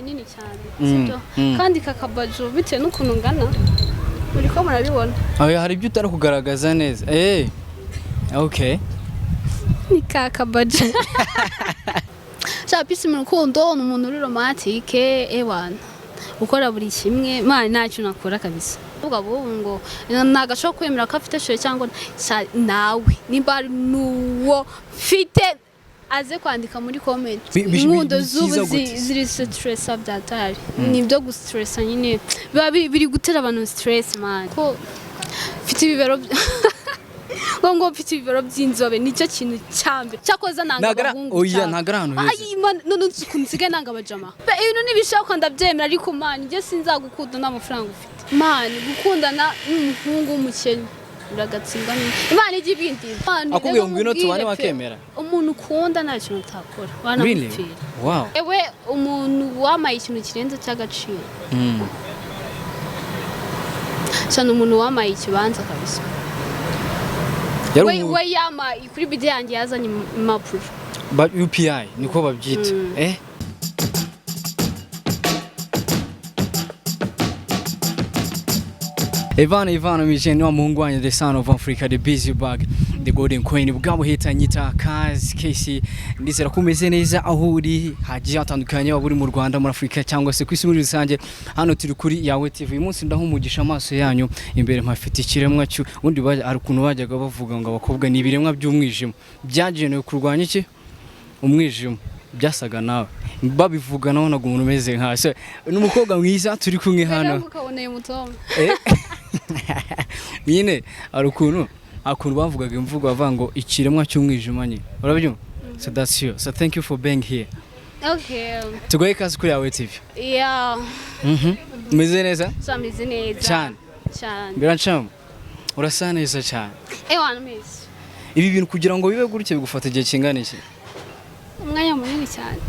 Nini cyane, sibyo? Kandi kakabaju bitewe n'ukuntu ngana, muri ko murabibona. Oya, hari ibyo utari kugaragaza neza. Okay. Ni kakabaju sha. Peace mu rukundo ni umuntu uri romantique, ewana, ukora buri kimwe. Man, nta kintu akora kabisa. Uvuga bubu ngo ntabwo ashobora kwemera ko afite chéri cyangwa sha, nawe nimba ari n'uwo mfite aze kwandika muri comment. Inkundo z'ubu bikiza gute? Ziri stress byatari, ni ibyo gustressa nyine, biba biri gutera abantu stress, man. Ko mfite ibibero ngo mfite ibibero by'inzobe, nicyo kintu cya mbere cyakoze nanga abahungu Oya, cyane. ntago ari ahantu heza. Ayi, man, none ukuntu nsigaye nanga abajama. Pe, ibintu nibishaka ndabyemera, ariko man, njye sinzagukunda nta mafaranga ufite. Man, gukundana n'umuhungu w'umukene biragatsindwa nyine, Imana ijya ibindi. Man, Akubwiye reka ngo ngwino tubane, nkubwire pe, wakemera? Umuntu ukunda nta kintu utakora. Really? Wanamupfira. Ewe, umuntu wamaye ikintu kirenze cy'agaciro cyane, umuntu wamaye ikibanza kabisa. Yari We we yamaye kuri bidi yanjye, yazanye impapuro. UPI niko babyita. Ivan Ivan Mijeni wa muhungu wanyu, the son of Africa, the busy bag, the golden queen, bwabo hita nyita kazi KC. Ndizera ko umeze neza aho uri hagiye hatandukanye, waba uri mu Rwanda, muri Afrika cyangwa se ku isi muri rusange. Hano turi kuri Yawe TV. Uyu munsi ndaha umugisha amaso yanyu, imbere mpafite ikiremwa cyu ubundi hari ukuntu bajyaga bavuga ngo abakobwa ni ibiremwa by'umwijima byagenewe kurwanya iki umwijima. Byasaga nawe babivuga, nabonaga umuntu umeze nka so. Ni umukobwa mwiza turi kumwe hano. Rero ukaboneye umutoma. Nyine hari ukuntu bavugaga imvugo bavuga ngo ikiremwa cy'umwijima nyine, urabyumva? So that's you. So thank you for being here. Okay. Tugoye ikaze kuri Yawe TV. Yeah. Umeze neza? So ameze neza. Cyane. Cyane. Birancamo, urasa neza cyane. Ewana, mezi. Ibi bintu kugira ngo bibe gutya bigufata igihe kingana iki? Umwanya munini cyane.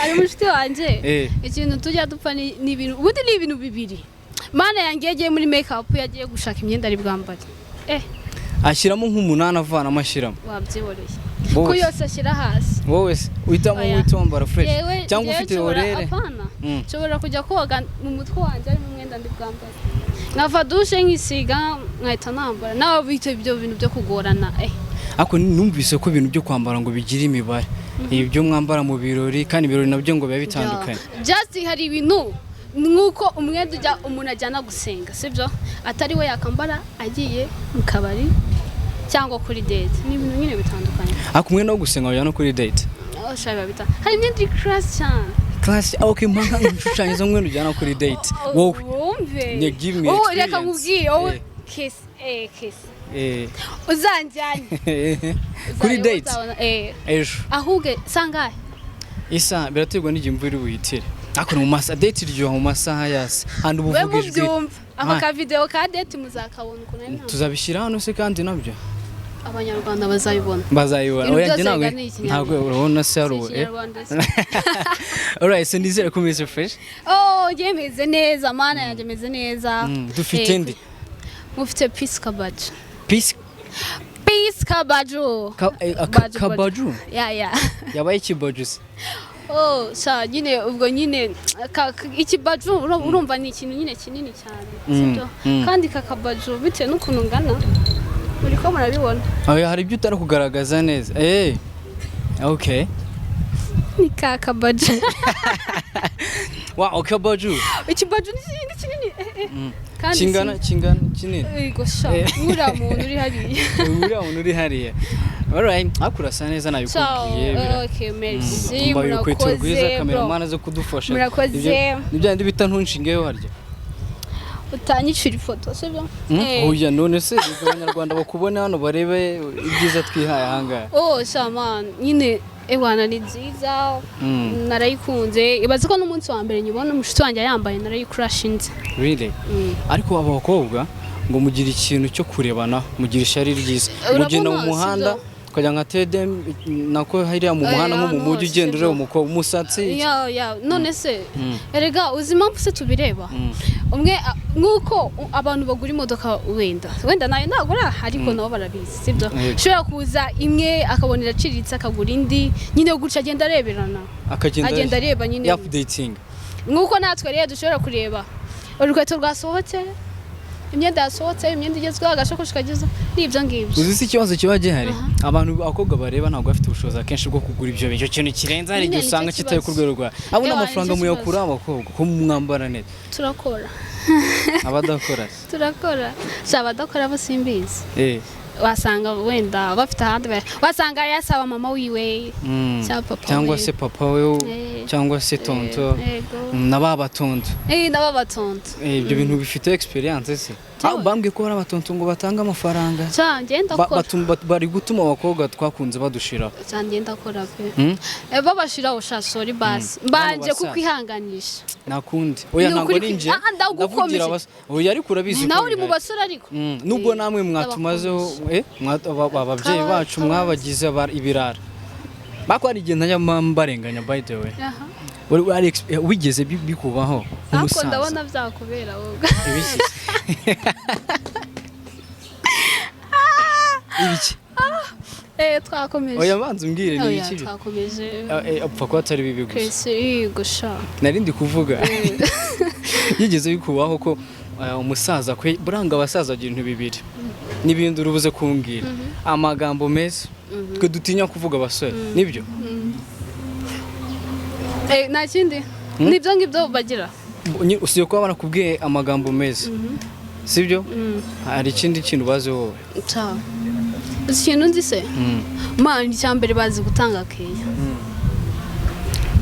Ari mushiti wanjye. Ikintu tujya dupfa ni ibintu, ubundi ni ibintu bibiri. Mana yanjye, yagiye muri make up, yagiye gushaka imyenda ari bwambare. Ashyiramo nk'umunani, avanamo, ashyiramo. Wabyihoreye. Wowe Ko se? yose ashyira hasi. Wowe se uhitamo? Oya. Uhita wambara fresh Yewe, cyangwa njyewe ufite nshobora orere? Apana. Nshobora kujya koga, mu mutwe wanjye harimo umwenda ndi bwambare, nkava douche nkisiga, nkahita nambara. Nawe bita ibyo bintu byo kugorana. Ariko numvise ko ibintu byo kwambara ngo bigira imibare, ibyo mwambara mu birori, kandi ibirori nabyo ngo biba bitandukanye. Just hari ibintu nk'uko umwenda ujya umuntu ajyana gusenga, sibyo, atari we yakambara agiye mu kabari cyangwa kuri date. Ni ibintu nyine bitandukanye. Ariko umwenda wo gusenga wajyana no kuri date? Oh, sha, biba hari imyenda iri class cyane. Class, okay. Mpaka nshushanyiriza umwenda ujyana kuri date wowe. Wumve. Yeah, give me Wowe, reka experience. nkubwire wowe. Kiss, kiss. Uzanjyane Kuri Uzareba, date? uzabona, Ejo? Ahubwo sangahe? Isa biraterwa n'igihe imvura iri buhitire, ariko ni mu masaha, date iryoha mu masaha yase handi uba We uvuga ijwi. mubyumva ako Man. ka video ka date muzakabona ukuntu ari nta Tuzabishyira hano se kandi nabyo? Abanyarwanda bazabibona. Bazayibona. Ibintu Oya, byose njye ntabwo biga ni Ikinyarwanda. ntabwo urabona se hari Si ubu Ikinyarwanda se. Alright, so nizere ko umeze fresh. Oh, njye meze neza, mana yanjye, meze neza. Dufite ndi? Mufite Peace Kabaju. Peace? Peace Kabaju. Baju. Kabaju? Ya. Yabaye ikibaju se? Oh, sha, nyine ubwo nyine ikibaju urumva ni ikintu nyine kinini cyane, sibyo? Kandi kakabaju bitewe n'ukuntu ngana, muri ko murabibona. Oya, hari ibyo utari kugaragaza neza. Okay. Ni kakabaju. Wow, kabaju. Ikibaju ni kinini kinini. Kandi Kingana kingana kinini. Yego sha, nk'uriya muntu uri hariya. Uriya muntu uri hariya. Alright, ariko urasa neza, Ciao. nabikubwiye. Okay, merci. Mbaye urukweto rwiza. Murakoze, bro. Kameramani aze kudufasha. Murakoze. Ni bya bindi bita ntunshingeyo harya. Utanyicira ifoto, sibyo? Oya, none se ubwo abanyarwanda bakubone hano barebe ibyiza twihaye ahangaha. Oh, shaman, nyine ewana ni nziza. Narayikunze. Ibaze ko n'umunsi wa mbere nyibona umushuti wanjye yambaye, narayikurashinze. Really? Ariko aba bakobwa ngo mugira ikintu cyo kurebana, mugira ishyari ryiza. Urabona, Mugenda mu muhanda sibyo? ukajya nka tede nako hariya mu muhanda, nko mu ahantu mujyi, hose, ugenda ureba sibyo? umukobwa umusatsi. Ya, none se erega uzi impamvu se tubireba? Umwe nk'uko abantu bagura imodoka, wenda nayo nagura, ariko nabo barabizi, sibyo? Yego. Ushobora kuza imwe akabona iraciriritse, akagura indi nyine gutya, agenda areberana. Akagenda agenda areba nyine. Updating. Nk'uko natwe rero dushobora kureba urukweto rwasohotse, imyenda yasohotse, imyenda igezweho, agashakoshi kagezweho, n'ibyo ngibyo. Uzi se ikibazo kiba gihari? Abantu, abakobwa bareba ntabwo bafite ubushobozi akenshi bwo kugura ibyo bintu. Icyo kintu kirenze hari Nyine igihe nicyo usanga kitari ku kibazo. rwego rwa abo Ewa, n'amafaranga nicyo muyakura kibazo. abakobwa ko mwambara neza. Turakora. Abadakora se? Turakora si abadakora bo simbizi. Wasanga wenda bafite ahandi wasanga yasaba mama wiwe cyangwa papa cyangwa we. Se papa we cyangwa se tonto. Yego. Na ba batonto. Nabo batonto. Ibyo bintu bifite experience se? Jewe. Ah, bambwiye ko hari abatonto ngo batanga amafaranga. Cyangwa ngenda akora. Bari gutuma abakobwa twakunze badushiraho. Cyangwa ngenda akora pe. Mm? Babashiraho sha, sorry basi mbanje Bano basaza. kukwihanganisha. Nakundi oya. Ni Ntabwo ukuri ari nje. Ah, ndagukomeje. Ndavugira oya, ariko urabizi ko Nawe uri mu bihari. basore ariko. Nubwo namwe mwatumazeho ababyeyi bacu mwabagize ibirara, bako hari igihe ntajya mbarenganya, by the way. Aha. Wigeze bikubaho Ariko nk'umusaza? ndabona byakubera wowe. Ibiki? Ibiki? Twakomeje. Oya, banza umbwire ni Oya, ibiki twakomeje. Apfa kuba atari bibi gusa. Chris yego sha. Nari ndi kuvuga yigeze bikubaho ko umusaza kwe buranga abasaza bagira ibintu bibiri n'ibindi urubuze kumbwira, amagambo meza twe dutinya kuvuga abasore, nibyo? Nta kindi, nibyo ngibyo bagira. Usibye kuba barakubwiye amagambo meza, sibyo? Hari ikindi kintu bazi wowe? Ciao. Uzi ikintu nzi se? Man, icya mbere bazi gutanga keya.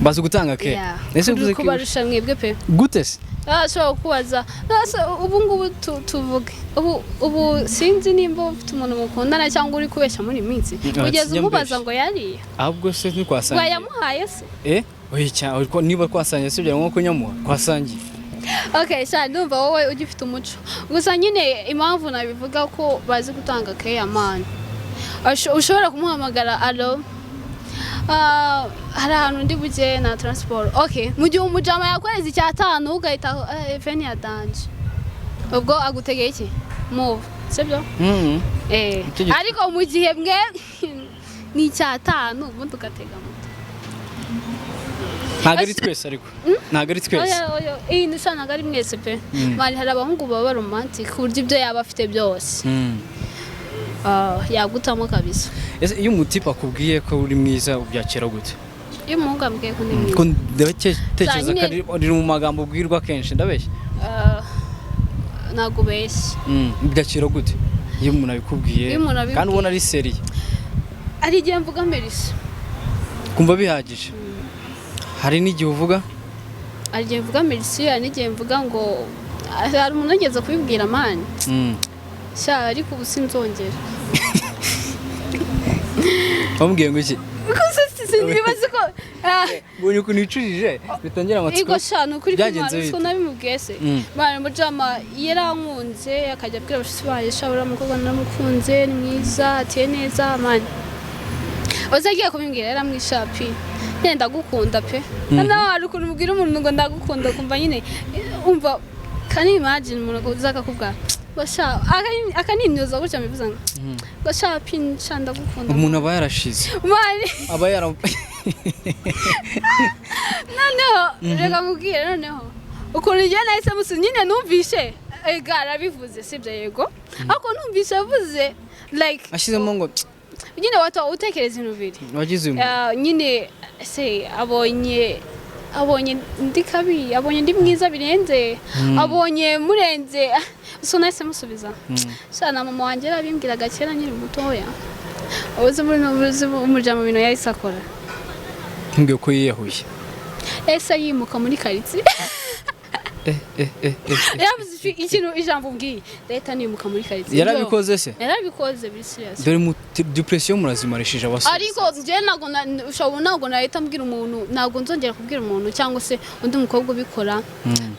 Bazi gutanga ke? Yeah. Ese uvuze ko Kubarusha mwebwe pe. Gute se? Ashobora kukubaza. Ese ubu ngubu tuvuge ubu sinzi nimba ufite umuntu mukundana cyangwa uri kubeshya muri iyi minsi, ugeze sinjya umubaza mbeshya. ngo yariye? Ahubwo se ntitwasangiye? Wayamuhaye se? Oya cyane, niba twasangiye si byari nko kunyamuha twasangiye. Okay sha, ndumva wowe ugifite umuco gusa nyine. Impamvu nabivuga ko bazi gutanga keya, man, ushobora kumuhamagara: "Allo, hari ahantu ndi bujye na transport." Okay, mu gihe umujama yakoreza icyatanu ugahita veni ya danger, ubwo agutegeye iki move, sibyo? Ariko mu gihe mwe ni icyatanu, ubundi ugatega moto. Ntabwo ari twese, ariko ntabwo ari twese. Oya oya, iyi ni ntabwo ari mwese pe. Man, hari abahungu baba romantic ku buryo ibyo yaba afite byose yagutamo kabisa. Ese iyo umutipe akubwiye ko uri mwiza ubyakira gute? Iyo umuhungu ambwiye ko ndi mwiza? Ko ndatekereza ko ari mu magambo ubwirwa kenshi, ndabeshya? Ntabwo ubeshya. Ubyakira gute iyo umuntu abikubwiye? Iyo umuntu abibwiye. Kandi ubona ari sérieux. Hari igihe mvuga merci. Kumva bihagije. Hari n'igihe uvuga? Hari igihe mvuga merci, hari n'igihe mvuga ngo hari umuntu wigeze kubibwira, man. Sha, ariko ubu sinzongera. Wamubwiye ngo iki? Gusa sinibaza ko Mbonye ukuntu wicujije bitangira amatsiko. Ego sha, ni ukuri Byagenze kw'Imana, bite? siko nabimubwiye se? Mwana mujama yarankunze, akajya abwira abashyitsi baje: "Sha, uriya mukobwa naramukunze, ni mwiza, ateye neza." Man, uza agiye kubimbwira yaramwishapi nyine: "Ndagukunda pe." Noneho hari ukuntu ubwira umuntu ngo ndagukunda, ukumva nyine umva, can you imagine umuntu uza akakubwira ngo sha, akanimyoza gutya mbivuze ngo ngo sha pi, sha ndagukunda. Umuntu aba yarashize. Man, aba yara noneho reka nkubwire, noneho ukuntu njye nahise musu nyine numvishe ega arabivuze, sibyo? Yego, ariko numvishe avuze like ashyizemo ngo nyine wata utekereza ibintu bibiri. Wagize uyu Nyine se abonye ndi kabi, abonye ndi mwiza birenze, abonye murenze. So nahise musubiza: "Sha, na mama wanjye yarabimbwiraga kera nkiri mutoya." Uzi muri uzi umuryango bintu yahise akora? Ntumbwiye ko yiyahuye. Ese yimuka muri karitsiye. Yaravuze ikintu, ijambo ubwiye ndahita nimuka muri karitsiye. Yarabikoze se? Yarabikoze biri serious. Dore mu depression murazimarishije abasore. Ariko njye ntabwo ushobora, ntabwo nahita mbwira umuntu, ntabwo nzongera kubwira umuntu cyangwa se undi mukobwa ubikora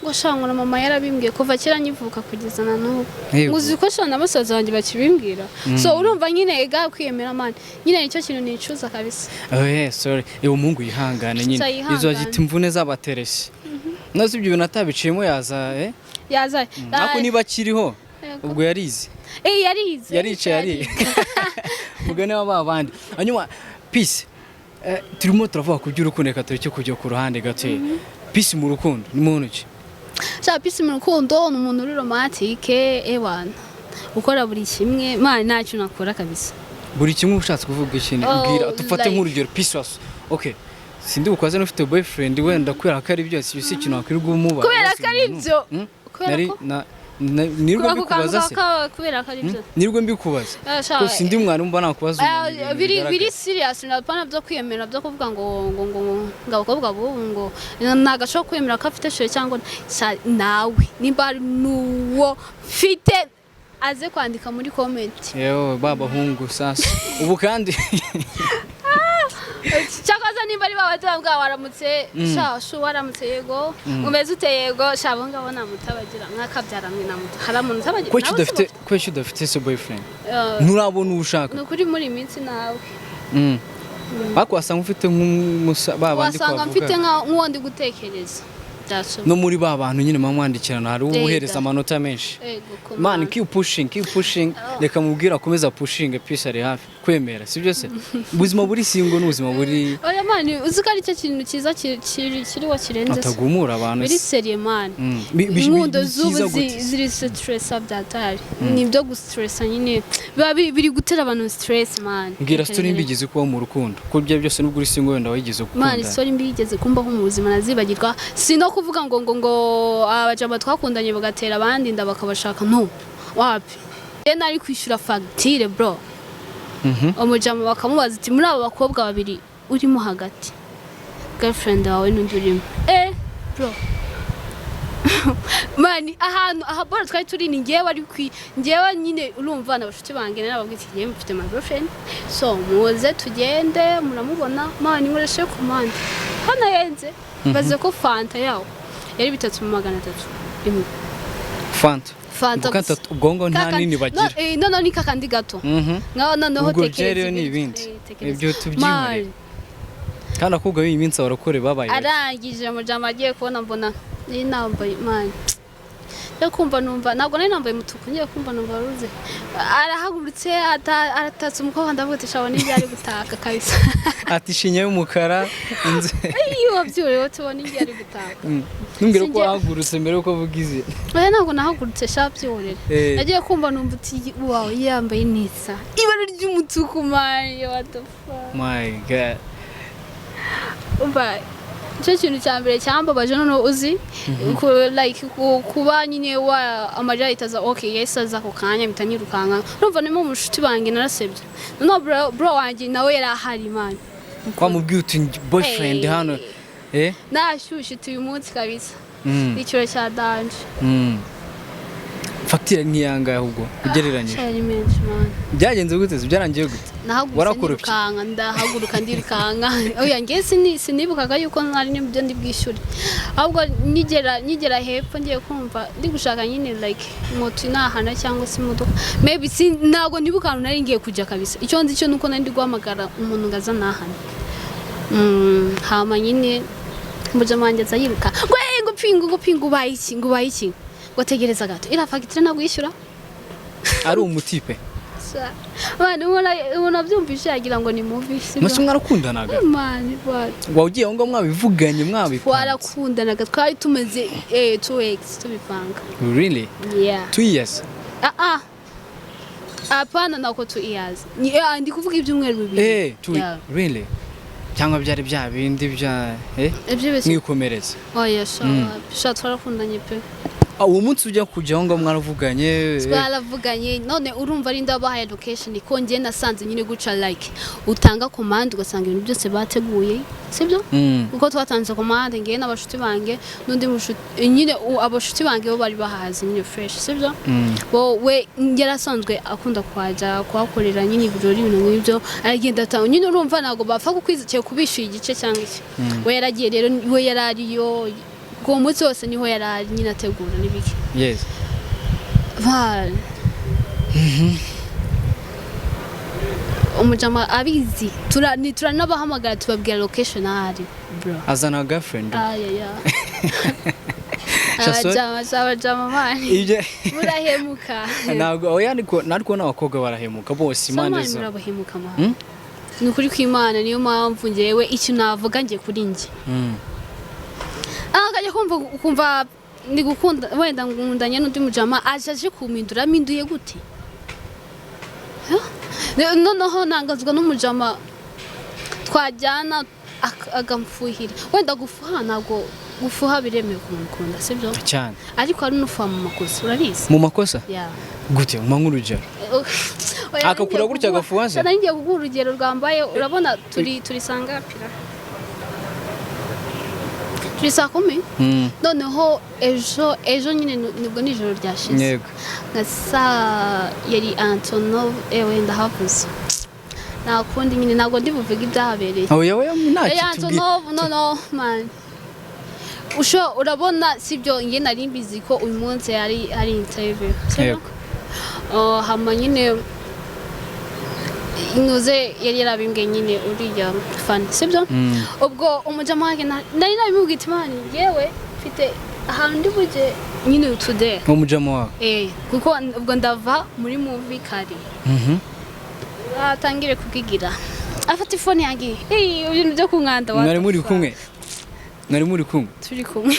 ngo sha, ngo na mama yarabimbwiye kuva kera nkivuka kugeza na n'ubu. Yego. Ngo uzi ko sha na basaza banjye bakibimbwira? So urumva nyine ega kwiyemera, man, nyine nicyo kintu nicuza kabisa. Oh yeah, sorry. Uwo muhungu yihangane nyine. Sha, yihangane. Izo agita imvune z'abateresi. Nazo ibyo bintu atabiciyemo yaza. Yazaye. Ariko niba akiriho, Yego. ubwo yarize. Eh, yarize. Yaricaye ariye mugane wa ba bandi. Hanyuma Peace, turimo turavuga ku by'urukundo, reka tureke kujya ku ruhande gato. Peace mu rukundo ni muntu ki? Sha, Peace mu rukundo ni umuntu uri romantique, ewana, ukora buri kimwe, man, nta kintu akora kabisa. Buri kimwe ushatse kuvuga ikintu? Oh, Mbwira dufate like- nk'urugero. Peace was okay, sindi bukoze n'ufite boyfriend wenda, kubera ko ari byose, si ikintu wakwirirwa umubaza. Kubera ko ari umuntu. byo. Kubera Nari ko nirirwa kubera ko mbikubaza se? Kubera ko ari byo. Nirirwa mbikubaza? Eh, sha, Ko sindi umwana mba nakubaza umuntu ibintu biri bigaragara. Biri serious, napana byo kwiyemera, byo kuvuga ngo abakobwa bubu ngo ntabwo ashobora kwemera ko afite chéri cyangwa. Sha, nawe nimba hari n'uwo mfite aze kwandika muri comment. Yewe, ba bahungu sasa ubu kandi. Cyangwa se nimba ari babatura bwa waramutse, sha shu, waramutse, yego, umeze ute, yego, sha, abo ngabo namutabagira mwakabyara mwe namuta hari umuntu utabagira. Kuki Nawe se udafite, kuki udafite se boyfriend? Eh, Nturabona uwo ushaka? Ni ukuri, muri iyi minsi nawe. Ariko wasanga ufite nk'umusa ba bandi Wasanga twavuga. mfite nk'uwo ndi gutekereza, byashoboka. No muri ba bantu nyine muba mwandikirana, hari uwo Yego. uhereza amanota menshi. Ego ko. Man, keep pushing, keep pushing. Reka mubwire akomeze pushinge. Peace ari hafi kwemera, sibyo se? Ubuzima buri single n'ubuzima buri Oya man, uzi ko ari cyo kintu cyiza kiriho kirenze se. Atagumura abantu Biri se. sérieux, man. Bi- Inkundo bi- z'ubu byiza gute? ziri stressa byatari, ni ibyo gustressa nyine, biba biri gutera abantu stress, man. Mbwira story mbi igeze kuba mu rukundo, ko ibyo byose nubwo uri single wenda wigeze Man, gukunda. story mbi yigeze kumbaho mu buzima nazibagirwa, si no kuvuga ngo abajama twakundanye bagatera abandi inda bakabashaka, no wapi. Rero nari kwishyura fagitire, bro. Umujama bakamubaza ati: "Muri abo bakobwa babiri urimo hagati, girlfriend wawe n'undi urimo?" Eh bro, man, ahantu aha bora twari turi ni ngewe ari kwi ngewe nyine, urumva na bashuti banjye narababwiye ati: "Ngewe mfite my girlfriend, so muze tugende muramubona." Man, nkoreshe commande hano yenze baze ko Fanta yawo yari 3,300 imwe. Fanta? Fanta Ubwo gusa. Ubwo ngo nta nini bagira. No, noneho ni kakandi gato. Ngaho noneho Ubwo tekereza rero ni ibindi. Tekereza. Ibyo tubyihorere. Man, kandi abakobwa b'iyi minsi abarokore babaye bake. Arangije umujama agiye kubona mbona nari nambaye, man, yo kumva numva ntabwo nari nambaye umutuku, ngiye kumva numva ruze arahagurutse aratatse umukobwa, ndavuga ati: "Shabona ibyo ari gutaka kabisa." Ati ishinya y'umukara inzu. Iyo wabyurewe tubona ibyo ari gutaka. Ntumbwire ko Sinjye- wahagurutse mbere yuko uvuga izi. Oya, ntabwo nahagurutse sha, byihorere. Eh. Nagiye kumva numva uti: "Wawe yambaye neza ibara ry'umutuku, man, what the fuck." My God. Umva, icyo kintu cya mbere cyambabaje noneho uzi like kuba nyine wa amarira ahita aza. Okay, yahise aza ako kanya, mpita nirukanka, numva nimo mu nshuti banjye narasebye. Noneho bro wanjye nawe yari ahari, man. Wamubwiye uti: "Boyfriend Eh. hano," eh? Nashyushye uyu munsi kabisa. Ikiro cya danger. Fagitire ntiyangaye ahubwo ugereranyije? Cyari menshi, man. Byagenze gute se? Byarangiye gute? Nahagurutse Warakoropye? nirukanka, ndahaguruka ndirukanka. Oya, ngewe sinibukaga yuko nari n'ibyo ndi bwishyure, ahubwo nigera hepfo ngiye kumva ndi gushaka nyine like moto inahana cyangwa se imodoka maybe, ntabwo nibuka ahantu nari ngiye kujya kabisa. Icyo nzi cyo nuko nari ndi guhamagara umuntu ngo aze anahane. Hama nyine umujama wanjye aza yiruka ngo: "Eh, ngo pingu, ngo pingu, ubaye iki, ngo ubaye iki?" Ngo: "Tegereza gato, iriya fagitire ntabwo yishyura." Ari umutipe? Abantu ubona abyumvise yagira ngo ni movie, sibyo? Mwese mwarakundanaga? Man, what? Waba ugiye aho ngaho mwabivuganye, mwabipanze? Twarakundanaga, twari tumaze 2 weeks tubipanga. Really? Yeah. 2 years? Ah ah, hapana, nako 2 years. Ndi kuvuga ibyumweru 2. Eh, two. Yeah. Really? Cyangwa byari bya bindi bya Ibyo bise mwikomereza? Oya sha, sha, twarakundanye pe. Ah, uwo munsi ujya kujya aho ngaho mwaravuganye? Twaravuganye. None urumva ari ndabahaye location, ko njye nasanze nyine guca like utanga commande ugasanga ibintu byose bateguye, sibyo? Kuko twatanze commande ngewe n'abashuti bange n'undi mushuti nyine, abashuti bange bo bari bahazi nyine fresh, sibyo? Bo we yari asanzwe akunda kuhajya kuhakorera nyine ibirori, ibintu nk'ibyo, aragenda atanga nyine, urumva ntabwo bapfa kukwizikira kubishyura igice cyangwa iki. We yaragiye rero, we yari ariyo uwo munsi wose, niho yari ari nyine ategura n'ibiki. Ba- umujama abizi, turanabahamagara tubabwira location ahari, bro. Azana girlfriend? Ayaya. Abajama, abajama man. Ibyo Murahemuka. Ntabwo, oya, ariko nariko n'abakobwa barahemuka bose, impande Samani zo. Murabahemuka man. Ni ukuri kw'Imana, niyo mpamvu ngewe icyo navuga ngiye kuri njye. Akajya kumva ukumva ndi gukunda, wenda nkundanye n'undi mujama, aje kumpindura, mpinduye gute? Huh? Noneho nangazwa n'umujama twajyana agamfuhira. Wenda gufuha, ntabwo gufuha biremewe ku muntu ukunda, sibyo? Cyane. Ariko hari n'ufuha mu makosa, urabizi? Mu makosa? Yeah. Gute? Mpa nk'urugero. Oya, Akakura nari ngiye gutya agafuha se? Nari ngiye kuguha urugero rwambaye. Urabona turi sangapira, turi saa 10. Noneho ejo nyine nibwo nijoro ryashize, nka saa yari Antonov, ewe ndahavuze, nta kundi nyine, ntabwo ndi buvuge ibyahabereye. Oya, oya, ntacyo Yari tubwiye. Antonov. No man, usho urabona sibyo, njye nari mbizi ko uyu munsi hari interview, sibyo? Yego. Oh, hama nyine inuze yari yarabimbwiye nyine uriya fan, sibyo? Ubwo umujama wanjye nari nabimubwiye ati: "Man, yewe mfite ahantu ndi bujye nyine today." Nk'umujama wawe? Eh, kuko ubwo ndava muri movie kare. Atangire kubwigira, afata ifone yanjye, eh, ibintu byo kunkanda, what Mwari the muri fuck. kumwe, mwari muri kumwe? Turi kumwe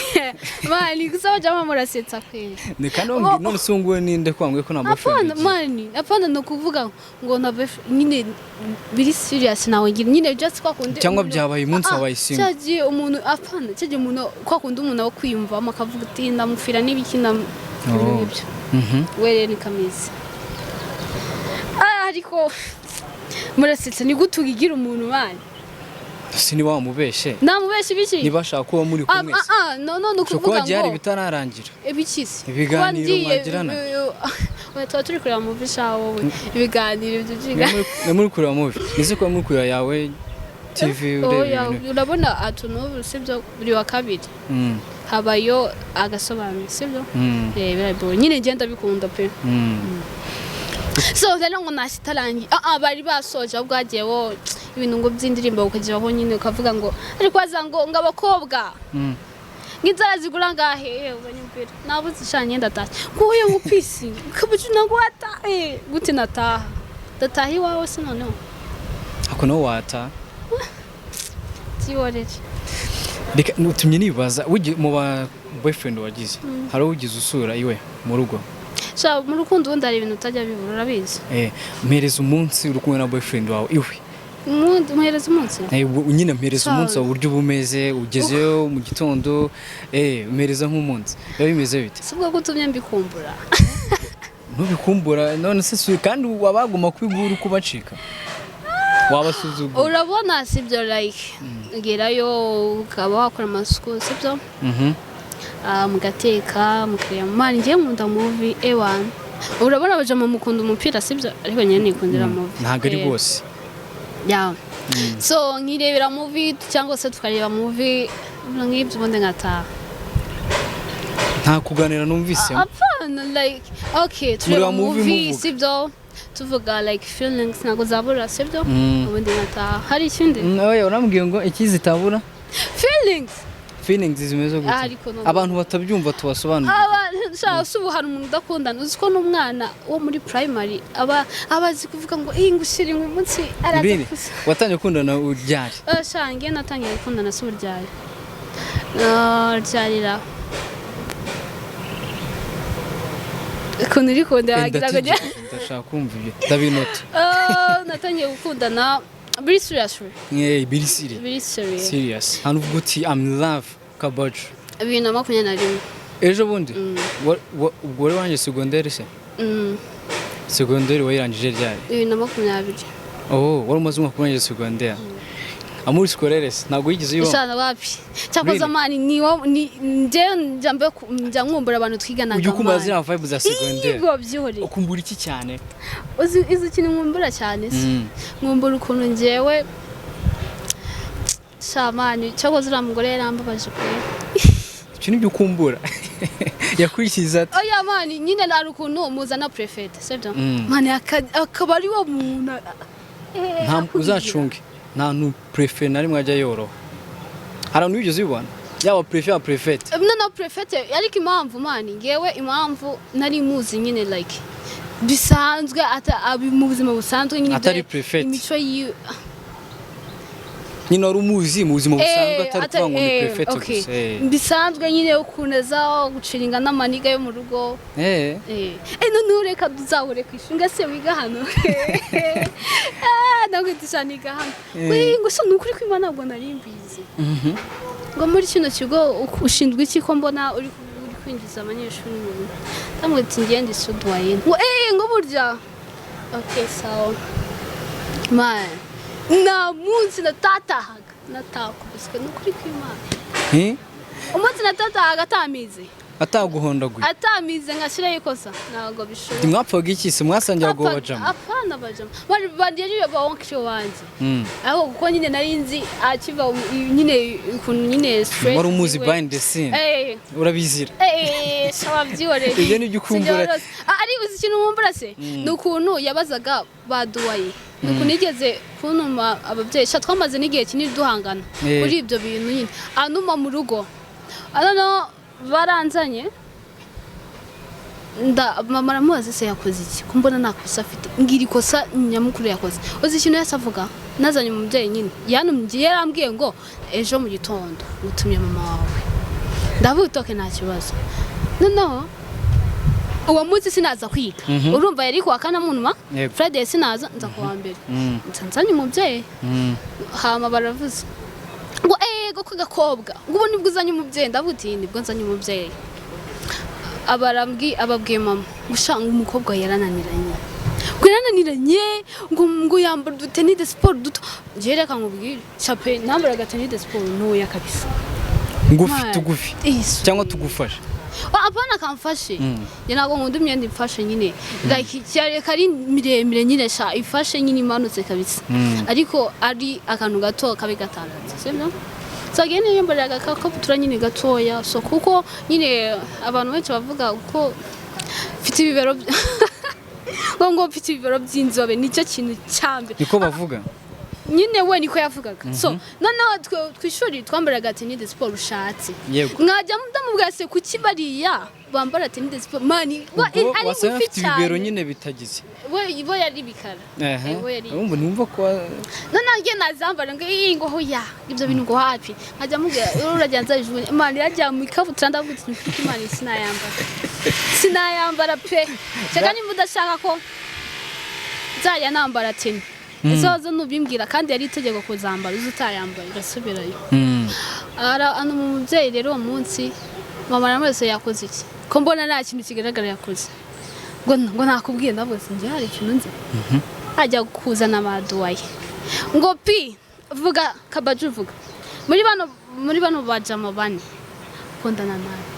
man, gusa abajama murasetsa kweli. Ni kandi wambwiye none se nguwe ninde ko wambwiye ko nta boyfriend Apana ugira? Man, apana, ni ukuvuga ngo na boyfriend nyine biri serious nawe ngira nyine just kwa kundi Cyangwa umuntu- byabaye umunsi Ah, wabaye single. Cyagiye umuntu, apana, cyagiye umuntu kwa kundi umuntu aba kwiyumvamo akavuga ati ndamufira n'ibiki ndam ibintu Oh. nk'ibyo. We rero ni kamizi. Ah, ariko murasetsa, ni gute ugigira umuntu man? Si niba wamubeshe? Namubesha ibiki? Niba ashaka kuba muri Ah, kumwe ah, se? ah, no, ni Ushobora kuba ukuvuga gihari ngo bitararangira. Ibikisi? Ibiganiro mwagirana? Oya, tuba turi kureba movie sha wowe, ibiganiro ibyo byiga. Mwe muri kureba movie, nize kuba muri kureba yawe TV ureba Oya, ibintu. urabona atunubu, sibyo, buri wa kabiri habayo agasobanuro, sibyo? Eh, birabyo nyine ngenda bikunda pe. So rero ngo nashitarangiye, ah ah, bari basoje, ahubwo hagiyeho ibintu ngo by'indirimbo, ukageraho nyine ukavuga ngo ariko waza ngo abakobwa ng'inzara zigura ngahe? Eh, uranyumvira, nabuze ishanye, ndatashye nguye ngo pisi kabucu ntabwo wata, eh, gute nataha? Ndataha iwawe se noneho? Ako nawe wata. Byihorere. Reka utumye nibaza, mu ba boyfriend wagize, hari uwo ugize usura iwe mu rugo? Sha, mu rukundo ubundi hari ibintu utajya bibura, urabizi? Eh, mpereza umunsi uri kumwe na boyfriend wawe iwe. Muhereza umunsi? Eh, nyine mpereza Sawa. umunsi wawe, uburyo uba umeze ugezeyo mu gitondo, eh, mpereza nk'umunsi biba bimeze bite? Si ubwo gutumye mbikumbura. Ntubikumbura none se kandi wabaguma kwigura uko ubacika wabasuzugura? Urabona sibyo, like ugerayo ukaba wakora amasuku, sibyo? Ah, mugateka, mukareba man, njyewe nkunda movie ewan. Urabona abajama mukunda umupira, sibyo? Ariko njyewe nikundira movie. Ntabwo ari Eh, bose. Yeah. So nkirebera movie cyangwa se tukareba movie, ibintu nk'ibyo, ubundi nkataha. Nta kuganira numvise. Apana, like okay, tureba Mureba movie, movie, muvuga. sibyo, tuvuga like feelings ntabwo zabura, sibyo? Ubundi nkataha. Hari ikindi? Oya, urambwiye ngo ikizi itabura? Feelings. Feelings zimeze gute? Ariko no- Abantu batabyumva tubasobanurire. Abantu shaka si ubu hari umuntu udakundana, uzi ko n'umwana wo muri primary aba azi kuvuga ngo iyi ngushyira ngo umunsi araza Bini, kuza. Watangiye gukundana uryari? Eh, sha, ngiye natangiye gukundana si uryari ryarira ukuntu uri kundeba wagira ngo Ndashaka kumva ibyo, ndabinota. Eh, natangiye gukundana biri seriously. Eh, biri siri Biri serious. Serious, hano uvuga uti I'm in love kabacu. 2021. Ejo bundi. Ubwo wari warangije segonderi se? Mm, Segonderi wayirangije ryari? 2020. Oh, wari umaze umwaka urangije segonderi. Amour scolaire se ntabwo wigeze uyibamo? Ishana wapi, cyakoze Really? man, ni wo ni njye njya njya nkumbura abantu twiganaga. Ujya ukumbura man. ziriya vibe za segonderi? Yego, byihoreye. Ukumbura iki cyane? Uzi izi kintu nkumbura cyane se? Nkumbura ukuntu njyewe sha man, cyakoze uriya mugore yarambabaje pe. Icyo nibyo ukumbura? Yakurikiza ate? Oya man, nyine nari ukuntu muzana préféré, sibyo? Man, akaba ari wo muntu Nta akugira. Uzacunge, nta nu préféré na rimwe ajya yoroha. Hari abantu wigeze ubibona? Yaba préfet, yaba préfète. No, préfète. Ariko impamvu, man, ngewe impamvu nari muzi nyine like bisanzwe, ata mu buzima busanzwe nyine Atari préfète. Imico yiwe. Nyine wari umuzi mu buzima busanzwe, atari kuvuga ngo ni préfète okay. gusa. Bisanzwe nyine, ukuntu aza guciringa n'amaniga yo mu rugo. Noneho reka tuzahure ku ishuri, ngase wiga hano? Ah, ntabwo dushaniga hano. Ngo so ni ukuri kw'Imana, ntabwo nari mbizi. Ngo muri kino kigo ushinzwe iki, ko mbona uri kwinjiza abanyeshuri mu bigo? Ndamubwira ati ngende isuduwaye. Ngo ngo burya okay, sawa. Man, nta munsi natatahaga natakubiswe, ni ukuri kw'Imana. Umunsi natatahaga atamize. Ataguhondaguye. Atamize ngashyiraho ikosa, ntabwo bishoboka. Ntimwapfaga iki se? Mwasangira ngo bajama? Apana, bajama bari bari ba oncle wanjye. Ariko kuko nyine nari nzi akiva nyine ukuntu nyine stress Wari umuzi ziwe. behind the scene. Urabizira. Sawa, byihorere. Ibyo ni byo ukumbura. Sinjya. Ari uzi ikintu nkumbura se? Ni ukuntu yabazaga baduwaye, ni ukuntu yigeze kuntuma ababyeyi. Sha, twamaze n'igihe kinini duhangana kuri ibyo bintu nyine, anuma mu rugo. Noneho baranzanye, nda mama aramubaza se yakoze iki, ko mbona nta kosa afite? Ngira ikosa nyamukuru yakoze. Uzi ikintu yahise avuga? Nazanye umubyeyi nyine yantumye, yarambwiye ngo ejo mu gitondo utumye mama wawe. Ndavuga utoke, nta kibazo. Noneho uwo munsi sinaza kwiga. Urumva yari kuwa kane amunuma. Friday sinaza, nza kuwa mbere. Nza nzanye umubyeyi. Hama baravuze ngo ego ko gakobwa, ngo ubu nibwo uzanye umubyeyi? Ndavuga uti nibwo nzanye umubyeyi. Abarambwi ababwiye mama ngo sha, ngo umukobwa yarananiranye, ngo yarananiranye, ngo yambara udutenue de sport duto. Njye reka nkubwire chape, nambaraga tenue de sport ntoya kabisa. Ngufi? Man. Tugufi? Isu. Cyangwa tugufashe? Apana kamfashe. Njye ntabwo nkunda imyenda imfashe nyine, like cyane kari miremire nyine, sha, ifashe nyine imanutse kabisa. Ariko ari akantu gato kabe gatandatu, sibyo? So again yambariraga agakabutura nyine gatoya. So kuko nyine abantu benshi bavuga ko mfite ibibero ngo mfite ibibero by'inzobe, nicyo kintu cya mbere. Niko bavuga? Nyine we niko yavugaga. So noneho ku ishuri twambaraga tenue de sport ushatse. Mwajya mudamubwira se kuki bariya bambara tenue de sport, man, Ubwo ari wasanga ngufi afite ibibero cyane. Nyine bitagize. We yari bikara. We yari. Urumva ntumva ko Noneho njye nazambara ngo iyi, ngo hoya, ibyo bintu ngo hapi. Nkajya mubwira urajya nzabijugunya, man, irajya mu ikabutura. Ndavuga ati mfite Imana, sinayambara, sinayambara pe. Cyangwa nimba udashaka ko nzajya nambara tenue, ese waza nubimbwira? Kandi yari itegeko kuzambara, uzi utayambaye urasubirayo. Ara ano mu mubyeyi rero uwo munsi mama aramwese yakoze iki, ko mbona nta kintu kigaragara yakoze? Ngo nakubwiye. Ndavuga ati njye hari ikintu nzi? Ajya kuzana baduwaye ngo pi vuga kabaju, vuga muri bano bajama bane ukundana nande?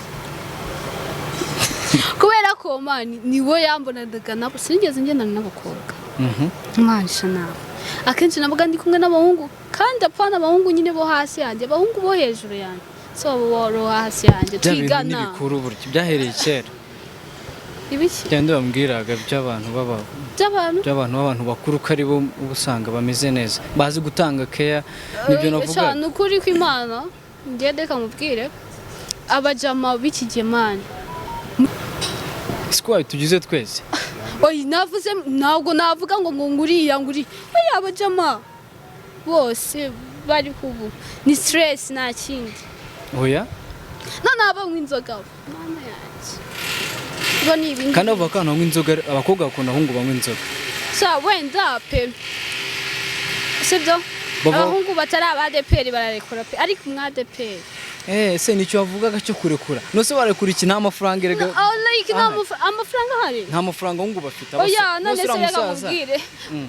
Kubera ko man niwe yambonaga nabo, sinigeze ngendana n'abakobwa. Mwanisha nawe akenshi nabaga ndi kumwe n'abahungu, kandi apana abahungu nyine bo hasi yanjye, abahungu bo hejuru yanjye. So abo bo hasi yanjye Bya bintu twigana. N'ibikuru burya byahereye kera. Ibiki? Byandi bambwiraga by'abantu baba By'abantu? By'abantu b'abantu bakuru, ko ari bo uba usanga bameze neza, bazi gutanga keya, nibyo navuga. Sha, ni ukuri kw'Imana, njye reka mubwire, abajama b'iki gihe, man. Siko tugize twese. Oyi, navuze ntabwo navuga ngo nguriya nguriya. Oya, abajama bose bari kubu ni stress, nta kindi. Oya. None abanywa inzoga, mama yanjye, bo ni ibindi. Kandi bavuga ko abantu banywa inzoga, abakobwa bakunda abahungu banywa inzoga. Sha, wenda pe, sibyo. Abahungu batari abadeperi bararekura pe, ariko umwadeperi Eh, se nicyo wavugaga cyo kurekura? Nose barekura iki? Nta mafaranga erega. Oh, like nta Ahari. Amafaranga ahari. Nta mafaranga abahungu bafite. Oya, none Bose se uriya reka musaza. nkubwire,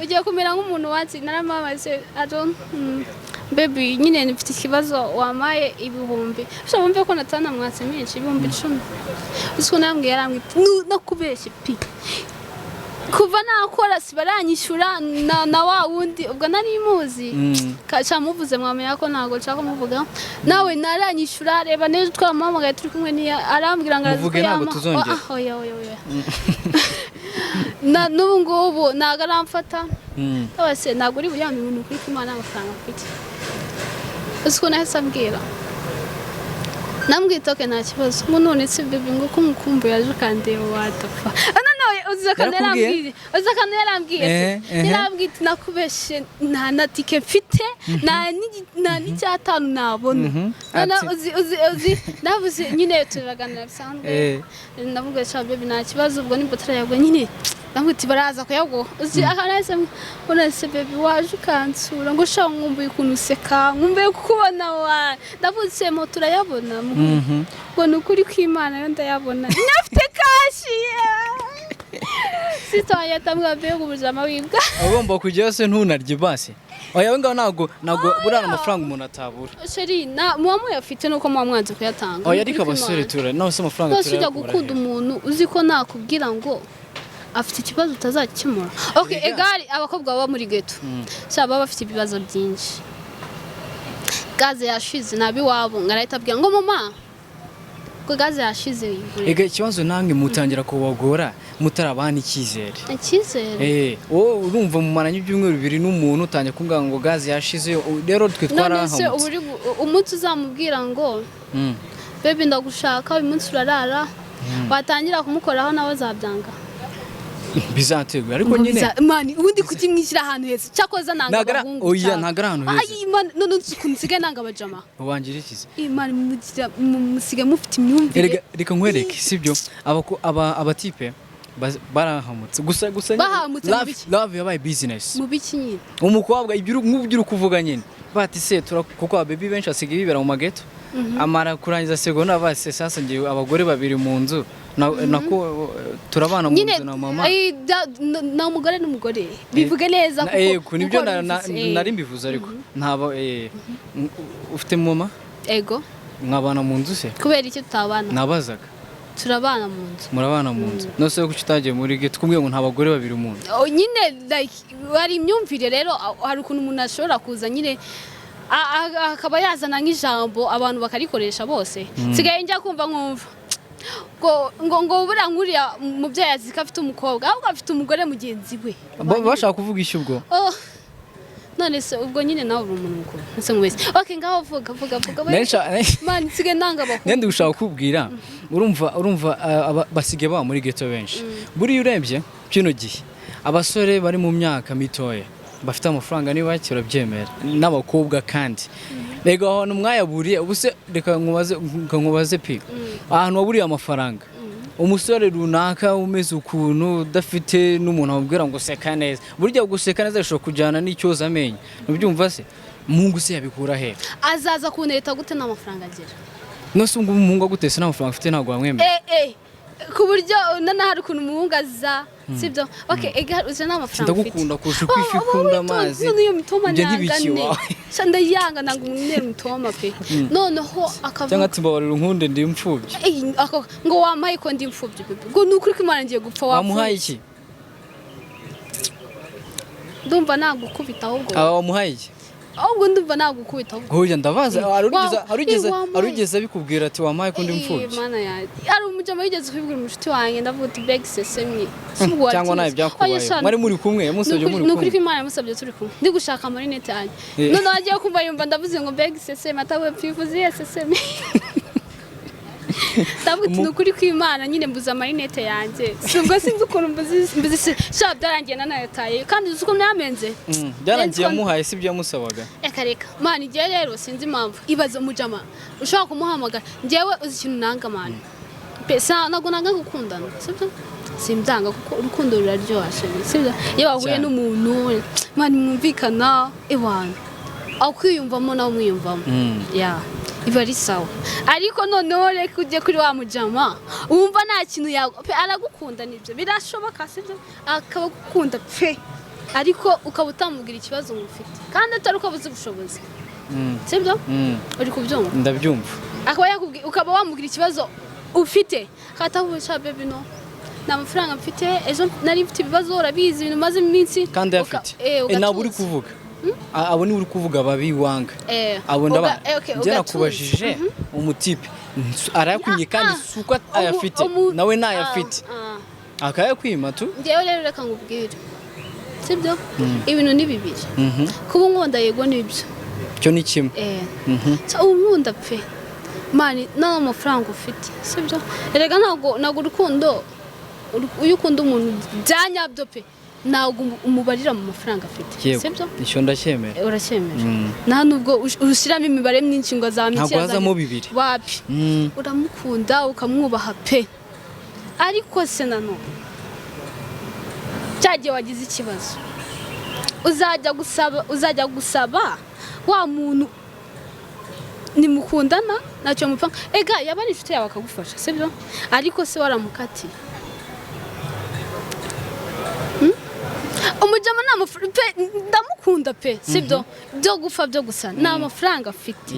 ugiye kumera nk'umuntu watsi naramamaze. I don't baby nyine mfite ikibazo, wampaye ibihumbi, ushobora wumve ko natanamwatse menshi, 10,000. Uzi ko nambwiye, yarambwiye ati, "No kubeshya pi, kuva nakora sibaranyishyura na wa wundi." Ubwo nari muzi. Kaca muvuze mwamenya ko ntabwo nshaka kumuvuga nawe. Naranyishyura, reba neza, twaramuhamagaye turi kumwe niya arambwira ngo arazi ko Muvuge, ntabwo yampa. tuzongera. Ah, oya oya oya. Na n'ubu ngubu ntabwo aramfata. Wese ntabwo uri buyambe ibintu kuri ko Imana amafaranga mfite. Uzi ko nahise ambwira Nambwiye toke nta kibazo, ngo none se baby, ngo ko umukumbu yaje ukandeba wadapfa. Ah, no, uzi akantu Yarakubwiye? yarambwiye, uzi akantu yarambwiye se? Yarambwiye ati nakubeshe, nta na tike mfite, nta n'icyatanu nabona. None uzi navuze nyine turaganira bisanzwe. Ndavuga sha baby, nta kibazo, ubwo nimba utarayagwa nyine, ndavuga ati baraza kuyaguha. Uzi akantu nahise mbona se, baby waje ukansura, ngo sha nkumbuye ukuntu useka, nkumbuye kukubona wa, ndavuze se mo turayabona, ngo ni ukuri kw'Imana yo ndayabona, nafite cash. Sister wanjye atambwira mbega ubuzima wibwa. Ugomba kujyayo se ntunarye basi? Oya, we ngaho ntabwo buriya amafaranga umuntu atabura. Chéri, na muba muyafite nuko muba mwanze kuyatanga. Oya, Ni ariko ukuri abasore kw'Imana. tura nawe se amafaranga Rwose ujya turayakura gukunda he? umuntu uzi ko nakubwira ngo afite ikibazo utazakemura. Okay, Erega. egari abakobwa baba muri ghetto sha baba bafite ibibazo byinshi. Gaze yashize nabi iwabo, ngo arahita abwira ngo mama ngo gaze yashize yigure. Ega ikibazo namwe mutangira kubagora mutarabana icyizere. Icyizere? Eh, wowe urumva mumaranye ibyumweru 2 n'umuntu utangiye kumbwira ngo gaze yashize, rero twe None se twarahamutse. uba uri umunsi uzamubwira ngo baby ndagushaka, uyu munsi urarara, watangira kumukoraho nawe azabyanga. Bizaterwa ariko Ngo nyine. Man, ubundi kuki mwishyira ahantu heza? Cyakoza nanga abahungu Oya, cyane. ntago ari ahantu heza. Ay, man, none ukuntu nsigaye nanga abajama. Ubangira ikize. Imana, musigaye mufite imyumvire. Erega reka nkwereke, sibyo, abatipe barahamutse gusa nyine. Bahamutse mu biki? Love yabaye business. Mu biki nyine? Umukobwa ibyo nk'ubyo uri kuvuga nyine bati se tura, kuko ababebi benshi basigaye bibera mu mageto, amara kurangiza segonda base sasa ngiye abagore babiri mu nzu nako turabana mu Nyine nzu na mama. Ay, na umugore n'umugore bivuge neza. Yego, nibyo. Kuko wabivuze, Nari mbivuze ariko ntaba ufite mama? Ego. Mwabana mu nzu se? Kubera iki tutabana? Nabazaga. Turabana mu nzu. Murabana mu nzu, nose kuki utagiye muri ghetto kumbwira ngo nta bagore babiri mu nzu? Oh, nyine like hari imyumvire rero, hari ukuntu umuntu ashobora kuza nyine akaba yazana nk'ijambo abantu bakarikoresha bose. Nsigaye njya kumva nkumva ngo buriya nk'uriya mubyeyi azi ko afite umukobwa, ahubwo afite umugore mugenzi we. Bashaka kuvuga iki ubwo? Oh, none se ubwo nyine nawe uri umuntu mukuru ese mwese? Okay, ngaho vuga, vuga, vuga we. Man, nsigaye nanga abahungu. Nende gushaka kukubwira, urumva, basigaye baba muri ghetto benshi. Buriya urebye kino gihe abasore bari mu myaka mitoya bafite amafaranga ni bake, urabyemera, n'abakobwa kandi. Rega ahantu mwayaburiye ubu se, reka nkubaze pi, ahantu waburiye amafaranga, umusore runaka umeze ukuntu udafite n'umuntu amubwira ngo seka neza, burya guseka neza bishobora kujyana n'icyoza amenyo, ntubyumva se? Mungu se yabikura he? Azaza kuntereta gute nta mafaranga agira? Nose ubu umuhungu agutese nta mafaranga afite, ntabwo wamwemera? Eh, ku buryo noneho hari ukuntu umuhungu aza, sibyo? Okay, ega uzi nta mafaranga ufite. Ndagukunda kurusha uko ifi ikunda amazi. None iyo mitoma Ibyo nanga ntibiki ne iwawe. Sha ndayanga, nanga umuntu mitoma pe, noneho akavuga Cyangwa ati mbabarira unkunde ndi imfubyi. Ey, ngo wampaye ko ndi imfubyi bebe, ngo ni ukuri ko Imana ngiye gupfa Wamuhaye wapfuye. iki? Ndumva nagukubita ahubwo. Aba wamuhaye iki? Ahubwo ndumva nagukubita ahubwo. Hoya, ndabaza, Wampaye. hari ugeze abikubwira ati wampaye ko ndi Eh, imfubyi? Mana yanjye, hari umujama wigeze kubibwira umushuti wanjye, ndavuga uti beg sesemye. Cyangwa nawe byakubaye mwari muri kumwe, yamusabye muri Ni ukuri ko kumwe? Imana yamusabye turi kumwe, ndi gushaka amarinete yanjye. Noneho agiye kumva yumva ndavuze ngo beg seseme, atawe pfifuziye seseme. Ndavuga uti ni ukuri kw'Imana nyine mbuze amarinete yanjye, si ubwo sinzi ukuntu mbuze sha byarangiye nanayataye, kandi uzi ukuntu yamenze. Byarangiye yamuhaye si ibyo yamusabaga? Reka reka, man, igihe rero sinzi impamvu ibaze umujama ushobora kumuhamagara. Njyewe uzi ikintu nanga, man, pe ntabwo nanga gukundana, sibyo? Simbyanga kuko urukundo ruraryoha chéri, sibyo? Iyo wahuye Cyane. n'umuntu, man, mwumvikana, ewana akwiyumvamo nawe umwiyumvamo, ya iba ari sawa. Ariko noneho reka ujye kuri wa mujama wumva nta kintu pe aragukunda, nibyo birashoboka, sibyo? Akaba agukunda pe, ariko ukaba utamubwira ikibazo ngo ufite, kandi atari uko abuze ubushobozi, sibyo? Uri kubyumva? Ndabyumva. Akaba yakubwira, ukaba wamubwira ikibazo ufite, akatavuga baby no nta mafaranga mfite, ejo nari mfite ibibazo, urabizi ibintu maze iminsi. Kandi ayafite. Ntabwo uri Ugatuza. kuvuga abo ni uri kuvuga babi wanga. Abo ndaba okay, njye ugatuza. nakubajije umutipe arayakwimye kandi si uko ayafite, nawe ntayafite, akayakwima tu. Njyewe rero reka nkubwire, sibyo? Ibintu ni bibiri. Kuba unkunda, yego nibyo. Cyo ni kimwe. So unkunda pe. Man, nta mafaranga ufite, sibyo? Erega ntabwo urukundo, iyo ukunda umuntu bya nyabyo pe, ntabwo umubarira mu mafaranga afite. Yego. Sibyo? Icyo ndacyemera. Uracyemera? Nta nubwo ushyiramo imibare myinshi ngo azamike. Ntabwo hazamo bibiri. Wapi. Uramukunda, ukamwubaha pe. Ariko se nanone cya gihe wagize ikibazo, uzajya gusaba wa muntu nimukundana ntacyo mupfa? Ega yaba ari inshuti yawe akagufasha, sibyo? Ariko se waramukatiye? Umujama nta mafaranga pe, ndamukunda pe, sibyo? Byo gupfa byo gusa nta mafaranga afite.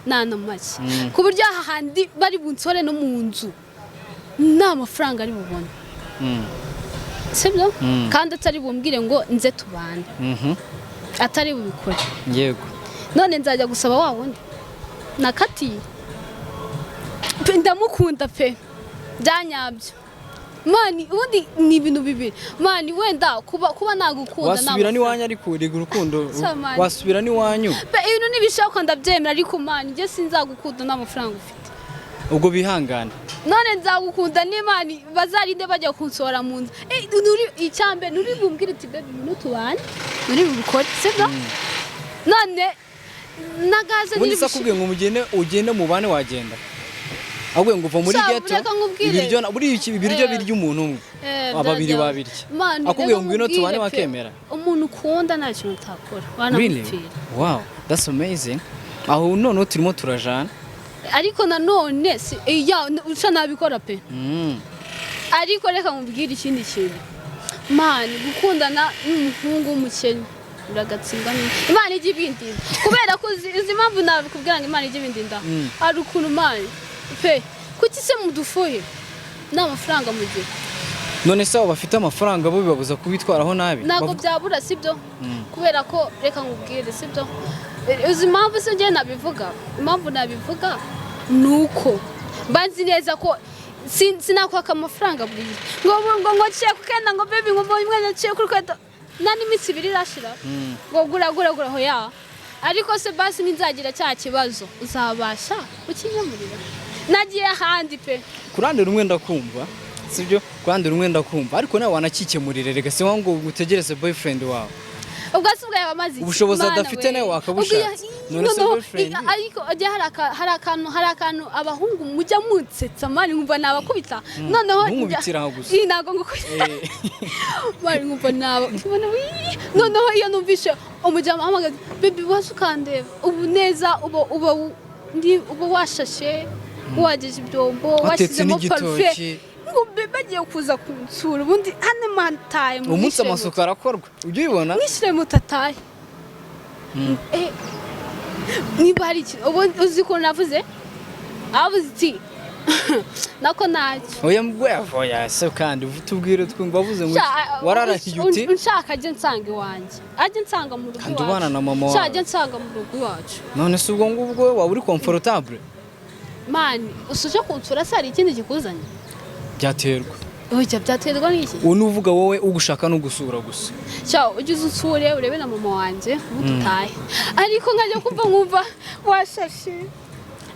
Nta na make. Ku buryo aha handi bari bunsore no mu nzu nta mafaranga ari bubone. Sibyo? Kandi atari bumbwire ngo nze tubane. Atari bubikore. None nzajya gusaba wa wundi nakatiye pe? Ndamukunda pe byanyabyo. Man, ubundi ni ibintu bibiri, man. Wenda kuba nagukunda nta Wasubira mafaranga. n'iwanyu, ariko urega urukundo. Samani. Wasubira n'iwanyu. Pe, ibintu nibishoboka ndabyemera, ariko man, njye sinzagukunda nta mafaranga ufite. Ubwo bihangane. None nzagukunda n'Imana bazarinde bajya kunsohora mu nzu. Icyambere nuri bumbwire uti: "Baby, ibintu tubane," nuri bubikore, sibyo? None na gaze Ubundi ntiri se akubwiye ngo mugende, ugende mubane, wagenda? Ahubwo ngo uva muri Sha, ghetto. reka nkubwire. Ibiryo buriya ibiryo birya umuntu umwe, babiri babirya. Man, Akubwiye reka ngo ngwino tubane, nkubwire pe, wakemera? Umuntu ukunda nta kintu utakora. Really? Wanamupfira. Wow, that's amazing. Aho noneho turimo turajana. Ariko nanone si ya uca nabikora pe. Ariko reka nkubwire ikindi kintu, man. Gukundana n'umuhungu w'umukene uragatsindwa n'iki? Imana ijya ibindinda, kubera ko uzi impamvu nabikubwira ngo Imana ijya ibindinda? Hari ukuntu, man, pe, kuki se mudufuye nta mafaranga mugira? None se abo bafite amafaranga bo bibabuza kubitwaraho nabi? Ntabwo byabura, sibyo? Kubera ko reka nkubwire, sibyo? Uzi impamvu se njye nabivuga? Impamvu nabivuga ni uko mba nzi neza ko sinakwaka amafaranga buri gihe ngo nciye ku kenda, ngo baby, ngo mbonye umwanya nciye kuri kenda, nta n'iminsi 2 irashira ngo gura gura gura. Hoya. Ariko se basi ninzagira cya kibazo, uzabasha kukinyemurira nagiye ahandi pe? Ku ruhande rumwe ndakumva, sibyo? Ku ruhande rumwe ndakumva, ariko nawe wanakikemurira. Rega si ngombwa ngo utegereze boyfriend wawe. Ubwo se ubwo yaba amaze iki? Ubushobozi Mana adafite we. nawe wakabushatse. Ubwo None se noneho, boyfriend? Ariko ajya hari akantu abahungu mujya munsetsa, man, nkumva nabakubita. Noneho Ntunkubitire aho gusa. Ih, ntabwo ngukubita. Man, nkumva naba nkubona wii. Noneho iyo numvishe umujyama ahamagaza: "Baby, waza ukandeba," ubu neza uba washashe, wageje ibyombo, Watetse washyizemo n'igitoki. parufe, ngo baby agiye kuza kunsura. Ubundi hano mataye. Umunsi amasuku arakorwa, ujya ubibona. Mwishyure mutataye. Niba hari ikintu ubu uzi ukuntu navuze, avuze iti nako ntacyo. Oya mbwe, oya se kandi tubwire twumva, wavuze ngo Sha, wararahiye uti unshaka ajye nsanga iwanjye, ajye nsanga mu rugo Kandi iwacu. ubana na mama Sha, wawe. ajye nsanga mu rugo iwacu. None se ubwo ngubwo waba uri comfortable? Man, usuje kunsura se hari ikindi kikuzanye? Byaterwa. Oya, byaterwa n'iki? Uwo ni uvuga wowe ugushaka no gusura gusa. Sha, ujye uza unsure, urebe na mama wanjye, ubundi utahe. Ariko nkajya kumva nkumva washashe,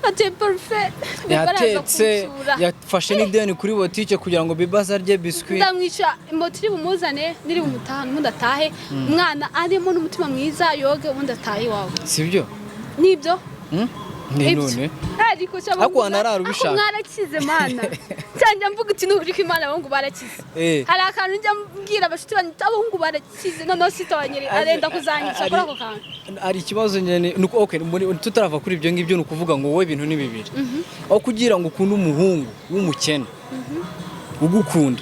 ateye parufe, baraza Yatetse. kunsura. Yafashe n'ideni kuri botike kugira ngo bibaze arye biswi. Ndamwica moto iri bumuzane niri bumutahane, ubundi atahe umwana arimo n'umutima mwiza, yoge, ubundi atahe iwawe. Sibyo? Nibyo. Hmm? Ni Ibyo. none Ariko sha, Ariko wanarara ubishaka. ariko mwarakize, mana. Cyangwa mvuga uti nuri ko Imana, abahungu barakize. Hari akantu njya mbwira abashuti banjye, abahungu barakize. Noneho sitabanyere arenda kuzanyica kuri ako kantu. Hari ikibazo nyene nuko, okay, tutarava kuri ibyo ngibyo, ni ukuvuga ngo wowe ibintu ni bibiri: aho kugira ngo ukunde umuhungu w'umukene ugukunda,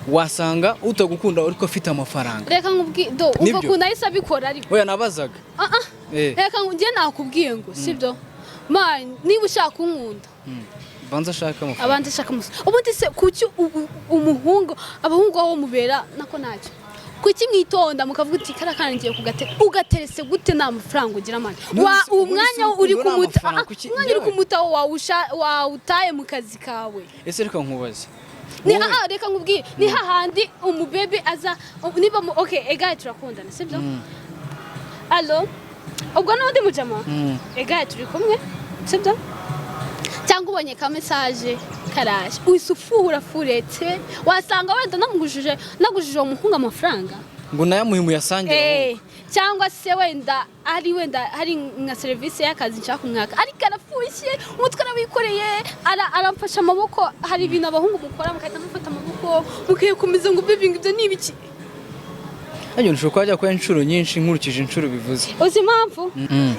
wasanga utagukunda ariko afite amafaranga. Reka nkubwi do umva. Nibyo. Ukuntu ahise abikora ariko. Oya, nabazaga. Ah ah. Reka njye nakubwiye ngo sibyo, man, niba ushaka kunkunda, Banza ashaka amafaranga. Abanza ashaka ubundi se kuki umuhungu, abahungu aho mubera nako ntacyo, kuki mwitonda mukavuga uti kariya kana ngiye kugatera? Ugaterese gute nta mafaranga ugira, man? None Wa se ubundi umwanya se uri urukundo ni kumuta amafaranga, kuki umwanya uri njyewe? kumuta wawutaye mu kazi kawe. Ese reka nkubaze. Ni Wowe- reka nkubwire, ni hahandi umubebe aza niba mu okay, egaye turakundana, sibyo? Allo, ubwo n'undi mujama. Egaye turi kumwe, sibyo? Cyangwa ubonye ka message karaje, uhise ufuhura furetse, wasanga wenda nagujije uwo muhungu amafaranga. Ngo nayamuhe muyasangire. Cyangwa se wenda ari wenda hari nka serivisi y'akazi nshaka kumwaka, ariko arafushye, umutwe arawikoreye, aramfasha amaboko. Hari ibintu abahungu mukora, mugahita mufata amaboko mukikomeza ngo baby, ngo ibyo ni ibiki? Hanyuma ushobora kuba wajya kuba inshuro nyinshi nkurikije inshuro bivuze. Uzi impamvu?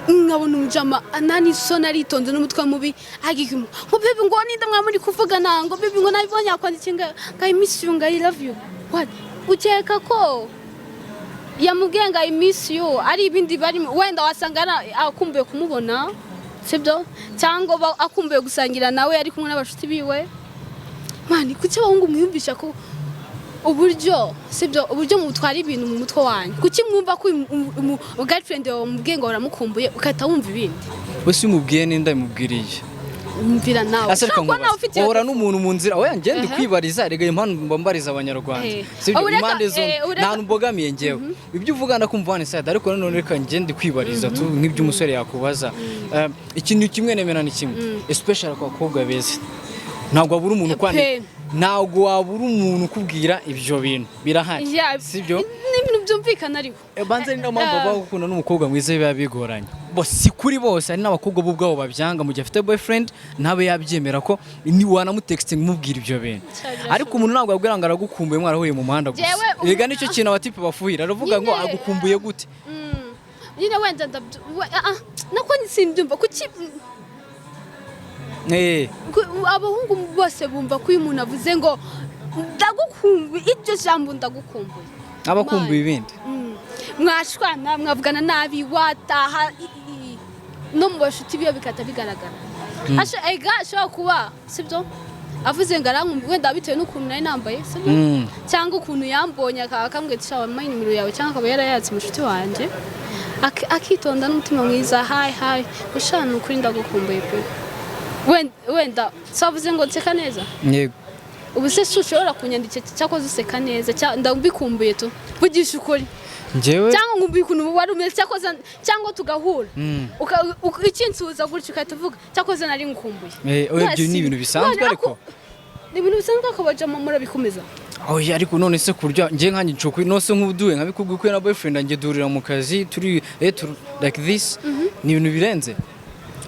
Nkabona umujama nani isoni, aritonze n'umutwe mubi, agiye ngo baby, ngo ninde mwaba muri kuvugana, ngo baby, ngo nabibonye yakwandikiye ngo I miss you, ngo I love you. What? Ukeka ko yamubwiye ngo I miss you ari ibindi barimo? Wenda wasanga akumbuye kumubona, sibyo? Cyangwa akumbuye gusangira nawe, ari kumwe n'abashuti biwe. Man, kuki abahungu mwiyumvisha ko uburyo, sibyo, uburyo mutwara ibintu mu mutwe wanyu? Kuki mwumva ko girlfriend wawe mubwiye ngo uramukumbuye, ugahita wumva ibindi? Wese umubwiye n'inda imubwiriye. Umvira nawe. Ase reka Ushobora kuba nawe nkubaze, ufite iyo wahora défaut. n'umuntu mu nzira? Oya, ngende kwibariza rega, impamvu mba mbariza Abanyarwanda, sibyo? Impande zombi, nta mbogamiye njyewe. Ibyo uvuga ndakumva one side, ariko nanone reka ngende kwibariza tu nk'ibyo umusore yakubaza. Ikintu kimwe nemera ni kimwe, especially ku bakobwa beza, ntabwo wabura umuntu Pe. ntabwo wabura umuntu ukubwira ibyo bintu, birahari. Sibyo? Ni ibintu byumvikana ariko. Banze ni nayo mpamvu bavuga ko gukunda n'umukobwa mwiza biba bigoranye. Bo si kuri bose, hari n'abakobwa bo ubwabo babyanga, mu gihe afite boyfriend ntabe yabyemera ko ni wanamutexting umubwira ibyo bintu. Cyane. Ariko umuntu ntabwo yabwira ngo aragukumbuye mwarahuye mu muhanda gusa. Rega nicyo kintu abatipe bafuhira, aravuga ngo Nyine, agukumbuye gute? Nyine wenda nako simbyumva kuki abahungu bose bumva ko uyu muntu avuze ngo ndagukumbuye, iryo jambo ndagukumbuye, abakumbuye ibindi. Mwashwana, mwavugana nabi, wataha no mu bashuti biyo bikahita bigaragara. Ega ashobora kuba, sibyo, avuze ngo arankumbuye wenda bitewe n'ukuntu nari nambaye, sibyo? Cyangwa ukuntu yambonye, akambwira ati shawa, mpa nimero yawe, cyangwa akaba yarayatse umushuti wanjye, akitonda n'umutima mwiza, hi hi, ushana ukuri ndagukumbuye pe. Wenda so avuze ngo nseka neza. Yego. Ubu se si ushobora kunyandikira cyakoze useka neza, ndabikumbuye tu, vugisha ukuri. Njyewe Cyangwa nkumbuye ukuntu wari umeze cyakoze, cyangwa tugahura, ukinsuhuza gutyo, ugahita uvuga cyakoze nari ngukumbuye. Oya, ibyo ni ibintu bisanzwe. None Ariko ni ibintu bisanzwe, akabajama murabikomeza. Oya, ariko none se kurya njye nkanjye nshobora nose nk'ubuduwe nkabikubwiye ko na boyfriend wanjye duhurira mu kazi turi turi like this, ni ibintu birenze.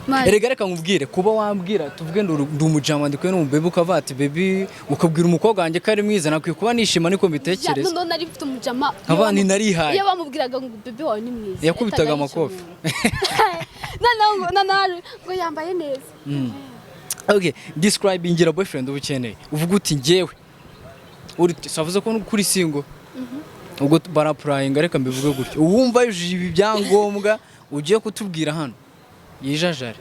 Man, Erega reka nkubwire, kuba wambwira, tuvuge ndi umujama, ndi kumwe n'umubebe, ukavuga ati baby, ukabwira umukobwa wanjye ko ari mwiza, nakwiye kuba nishima, niko mbitekereza. Noneho nari mfite umujama Nkaba narihaye. iyo bamubwiraga ngo bébé wawe ni mwiza, Yakubitaga yahitaga amakofi. yica. Noneho ngo yambaye neza. Okay, describe ingira boyfriend uba ukeneye, uvuga uti njyewe uri savuze ko kuri single, ubwo barapurayinga, reka mbivuge gutyo, uwumva yujuje ibi byangombwa ugiye kutubwira hano yijajare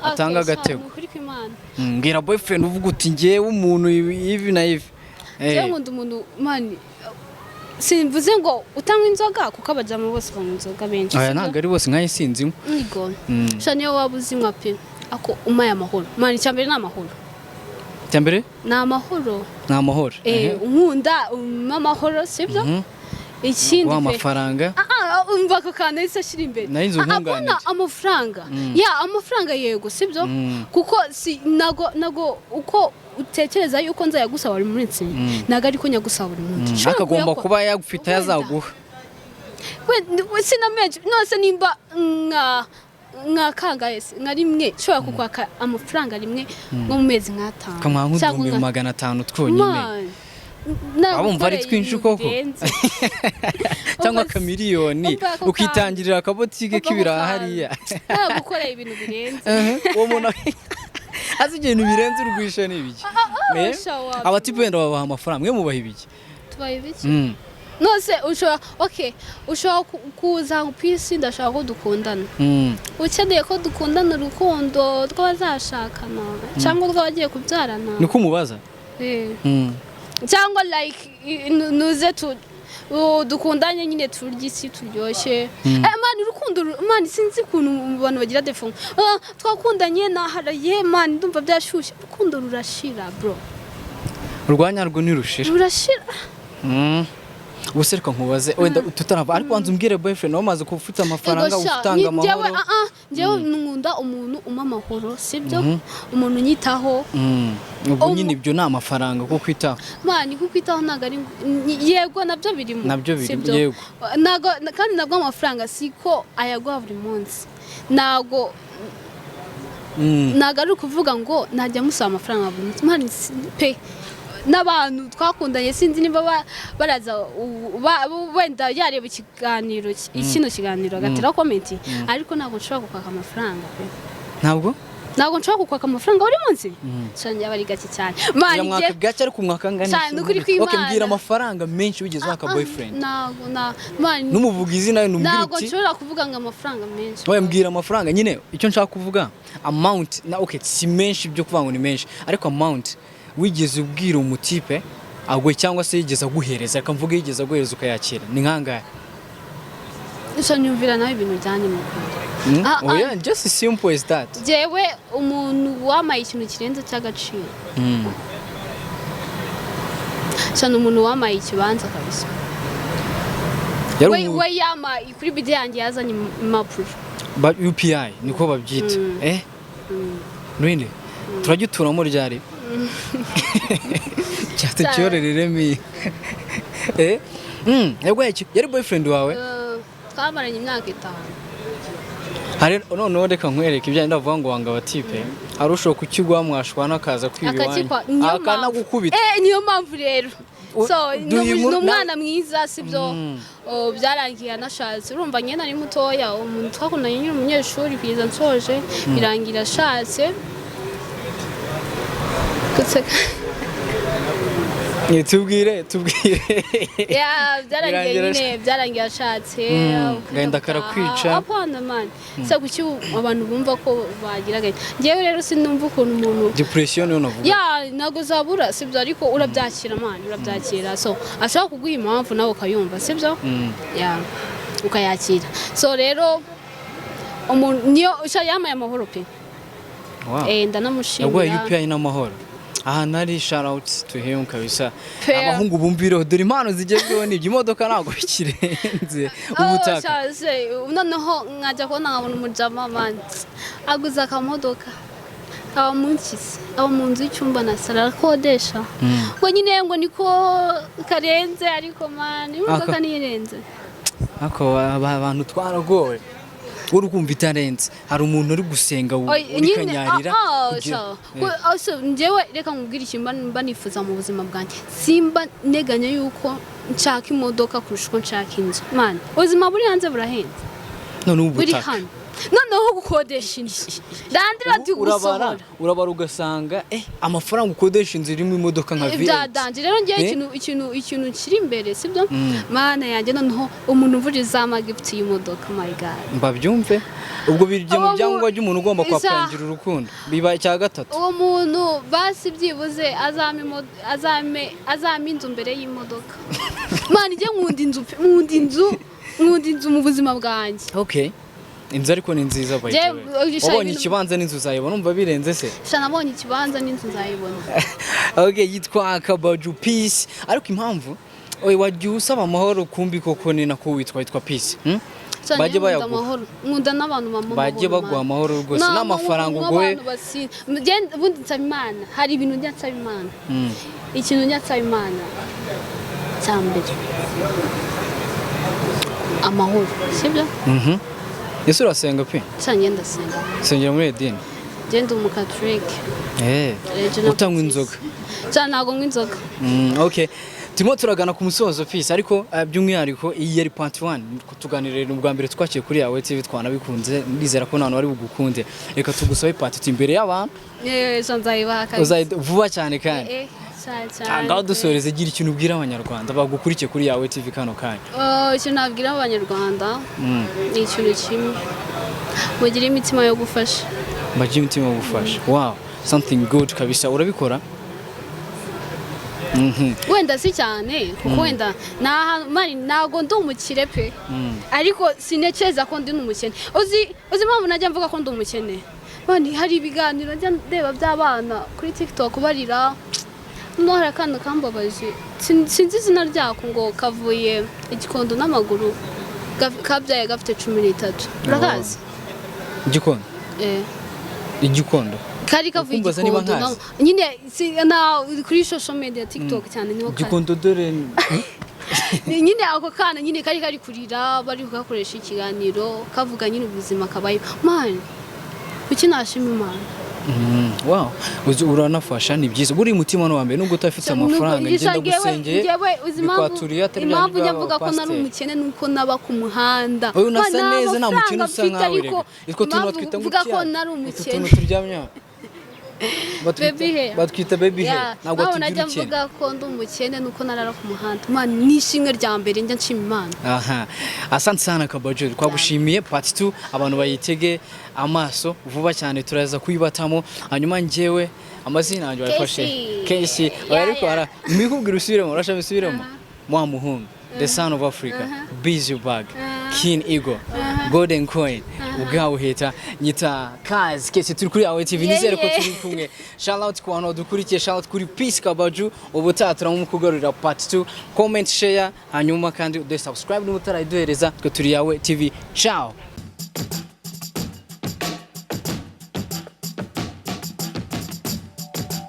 atanga Okay, agatego. ni ukuri kw'Imana. Mbwira boyfriend uvuga uti njyewe umuntu ibi ibi na ibi. Njyewe nkunda umuntu, man, simvuze ngo utanywa inzoga, kuko abajama bose banywa inzoga benshi, Aya sibyo? ntabwo ari bose, nkayo sinzinywa. Nigo sha, niyo waba uzinywa pe, ako umaye amahoro. Man, icya mbere ni amahoro. Icya mbere Ni amahoro. Ni amahoro. Unkunda, umpa amahoro, sibyo? Ikindi Guha pe amafaranga. Umva ako kantu yahise ashyira imbere. Nari nzi Abona nkunganire. amafaranga ya amafaranga, yego, sibyo? Kuko si nago uko utekereza yuko nzayagusaba buri munsi, ntago ariko nyagusaba buri munsi. Nshobora Ariko agomba kuyakora. kuba yagufite Wenda. yazaguha. We sinamenye nose nimba nka kangahe se, nka rimwe nshobora kukwaka amafaranga rimwe nko mu mezi nk'atanu Ukamuha cyangwa nk'uduhumbi 500 twonyine. Man, Waba wumva ari nagukoreye twinshi ibintu koko? birenze. Cyangwa Umva akamiliyoni, umva ako ukitangirira akabotike Umva ako k'ibiraha kantu. hariya. Nagukoreye ibintu birenze. Uwo muntu azi ibintu birenze urwishe ni ibiki? Sha wapi. Abatipe wenda babaha amafaranga, mwe mubaha ibiki? Tubaye ibiki? Nose ushobora, okay, ushobora kuza ku isi, ndashaka ko dukundana. Ukeneye ko dukundana urukundo rw'abazashakana cyangwa urw'abagiye kubyarana? Niko umubaza? Eh. Cyangwa like nuze tu dukundanye nyine, turye isi turyoshye. Man, urukundo man, sinzi ukuntu abantu bagira défaut. Twakundanye naharaye, man, ndumva byashyushye. Urukundo rurashira, bro. Urwanya rwo ntirushira. Rurashira. Ubu se reka nkubaze, wenda tutarava, ariko wanza umbwire boyfriend wawe umaze kuba ufite amafaranga, Ego sha, utanga njyewe, amahoro. ah, ah, njyewe nkunda umuntu umpa amahoro, sibyo? Umuntu unyitaho. Ubwo nyine ibyo ni amafaranga kuko kwitaho. Man, kukwitaho ntabwo ari yego, nabyo birimo. Nabyo birimo, sibyo? yego. Ntabwo kandi nabwo amafaranga siko ayaguha buri munsi, ntabwo ntabwo ari ukuvuga ngo najya musaba amafaranga buri munsi. Man, pe, n'abantu twakundanye sinzi niba baraza wenda yareba ikiganiro kino kiganiro agatera comment, ariko ntabwo nshobora kukwaka amafaranga pe. Ntabwo? Ntabwo nshobora kukwaka amafaranga buri munsi cyane, yaba ari gake cyane, man. Ya mwaka gake, ariko umwaka angana Cyane, iki? ni ukuri kw'Imana. Okay, mbwira amafaranga menshi wigeze waka boyfriend. Ntabwo na man. Numuvuga izina, numbwira Ntabwo uti nshobora kuvuga ngo amafaranga menshi. Oya, mbwira amafaranga nyine. Icyo nshaka kuvuga, amount na, okay, si menshi byo kuvuga ngo ni menshi, ariko amount wigeze ubwira umutipe agwe cyangwa se yigeze aguhereza, reka mvuge yigeze aguhereza ukayakira, ni nkangahe? Gusa nyumvira nawe ibintu bijyanye n'ukuri. Ah, ah. Oya, just simple as that. Jewe umuntu wamaye ikintu kirenze cy'agaciro cyane, umuntu wamaye ikibanza kabisa. Yari We we yama kuri bidi yanjye yazanye impapuro. UPI niko babyita. Really? Turagituramo ryari? Cyatucyorereremo. Yego, iki yari boyfriend wawe? Twamaranye imyaka 5. Hari noneho reka nkwereke ibyo ndavuga ngo wanga abatipe, hari ushobora kukigwa mwashwana akaza kwiba iwanyu Akakikwa, niyo mpamvu. akanagukubita. Niyo mpamvu rero. So ni duha ni umwana mwiza, sibyo? Oh, byarangiye anashatse. Urumva nyine ari mutoya, umuntu twakundanye nyine umunyeshuri kugeza nsoje, birangira ashatse. Guseka. Tubwire, tubwire. Ya, byarangiye. Birangira Nyine byarangiye ashatse. Ukajya Gahinda gutaha. karakwica. Apana man, se kuki abantu bumva ko bagira agahinda? Njyewe rero sinumva ukuntu umuntu Depression niyo navuga. Ya, ntabwo zabura, sibyo? Ariko urabyakira man, urabyakira. So ashobora kuguha impamvu nawe ukayumva, sibyo? Ya, ukayakira. So rero umuntu niyo sha yamaye amahoro pe. Yaguhaye Ndanamushimira. UPI n'amahoro ahantu hari. Shout out to him kabisa. Pe. Abahungu bumvireho, dore impano zigezweho nibyo, imodoka ntabwo bikirenze ubutaka. Oh, sha, se, noneho nkajya kubona nkabona umujama man aguze akamodoka, aba munsi, aba mu nzu y'icyumba na salo arakodesha, ngo nyine ngo niko karenze, ariko man, imodoka niyo irenze. Ariko abantu twaragowe, uri kumva itarenze, hari umuntu uri gusenga Oy, uri nyine, kanyarira ah, ah, kugira- sha. So, njyewe reka nkubwire ikintu mba nifuza mu buzima bwanjye. Simba nteganya yuko nshaka imodoka kurusha uko nshaka inzu. Man, ubuzima buri hanze burahenze. None ubu Buri butaka hano noneho gukodesha inzu landlord Ubu urabara gusohora. Urabara ugasanga amafaranga ukodesha inzu irimo imodoka nka V8. Bya danger. Rero ngewe ikintu kiri imbere, sibyo? Mana yanjye, noneho umuntu umvuje za magift y'imodoka, my God. Mbabyumve, ubwo bijya mu Uwo byangombwa by'umuntu ugomba kwapangira urukundo, biba icya gatatu. Uwo muntu basi byibuze azame inzu mbere y'imodoka. Man, njye nkunda inzu pe, nkunda inzu, nkunda inzu mu buzima bwanjye. Okay, inzu ariko ni nziza by the way. Sha, Wabonye ibintu- ikibanza n'inzu uzayibona, umva birenze se? Sha, nabonye ikibanza n'inzu nzayibona. Okay, yitwa Kabaju Peace, ariko impamvu oye wagiye usaba amahoro kumbi koko ni nako witwa Peace, Sha, Bajye njye nkunda bayaguha. amahoro, nkunda n'abantu bampa Bajye amahoro, baguha man. amahoro rwose n'amafaranga uguhe. Nk'abantu ubundi nsaba Imana, hari ibintu njya nsaba Imana. Ikintu njya nsaba Imana cya mbere, amahoro, sibyo? Mhm. Ese urasenga pe? Sha, njye ndasenga. Sengera muri edini? Njye ndi umukatolike. Regina Utanywa Baptiste. inzoga? Sha, ntabwo nywa inzoga. Okay, turimo turagana ku musozo Peace, ariko by'umwihariko iyi yari part 1 tuganirira ubwa mbere twakiriye kuri Yawe TV, twanabikunze, ndizera ko nta wari bugukunde. Reka tugusabe part 2 imbere y'abantu. Sha, nzayibaha kabisa. Vuba cyane kandi. Sha, cyane. Ngaho dusoreze, gira ikintu ubwira abanyarwanda bagukurikiye kuri Yawe TV kano kanya. Oh, ikintu nabwira abanyarwanda ni ikintu kimwe: mugire imitima yo gufasha. Bagira imitima yo gufasha. Wow, something good kabisa. Urabikora. Wenda si cyane, kuko wenda man, ntabwo ndi umukire pe, ariko sintekereza ko ndi n'umukene. Uzi impamvu najya mvuga ko ndi umukene? Man, hari ibiganiro njya ndeba by'abana kuri TikTok barira. No hari akana kambabaje. Sinzi izina ryako, ngo kavuye igikondo n'amaguru, kabyaye gafite 13. Urakazi? Igikondo? Eh. Igikondo? Kari kavuye Ukumbaza niba igikondo nkazi? Nyine na kuri social media, TikTok cyane niho kari. Igikondo dore. Ni nyine ako kana nyine kari kurira, bari kugakoresha ikiganiro, kavuga nyine ubuzima kabaye. Man, kuki nashima Imana? Wow, uzi uranafasha, ni byiza. Buri mutima ni uwa mbere nubwo utafite amafaranga, ngenda gusengeye Njyewe uzi impamvu bikwaturiye atari bya impamvu bindi njya mvuga ko nari by'abapasiteri. umukene nuko naba ku muhanda. Oya, unasa Ma, nta neza, nta mukene mafaranga usa mfite, nkawe. ariko Rega utwo tuntu impamvu batwita ngo mvuga ko iki? nari Utu umukene. tuntu turyamye batwita Baby hair. Batwita baby hair. Yeah, Ntabwo naho tugira najya ukene. mvuga ko ndi umukene nuko narara ku muhanda. Man, ni ishimwe rya mbere njya nshima Imana. Aha, asante sana Kabajuri, twagushimiye. Part 2 abantu bayitege amaso vuba cyane, turaza kuyibatamo. Hanyuma njyewe amazina yanjye wayafashe? Casey. Casey. Yeah, Ariko yeah. ara mbikubwira usubiremo, urasha bisubiremo. Mwa muhungu, the son of Africa, busy bag, King Eagle, golden coin, ubwabuheta nyita Kazi Kesi. Turi kuri Awe TV. Nizere ko turi kumwe. Shout out ku bantu badukurikiye, shout out kuri Peace Kabaju. Ubutaha turamukugarurira part 2. Comment, share, hanyuma kandi uduhe subscribe niba utarayiduhereza. Twe turi Yawe TV. Ciao.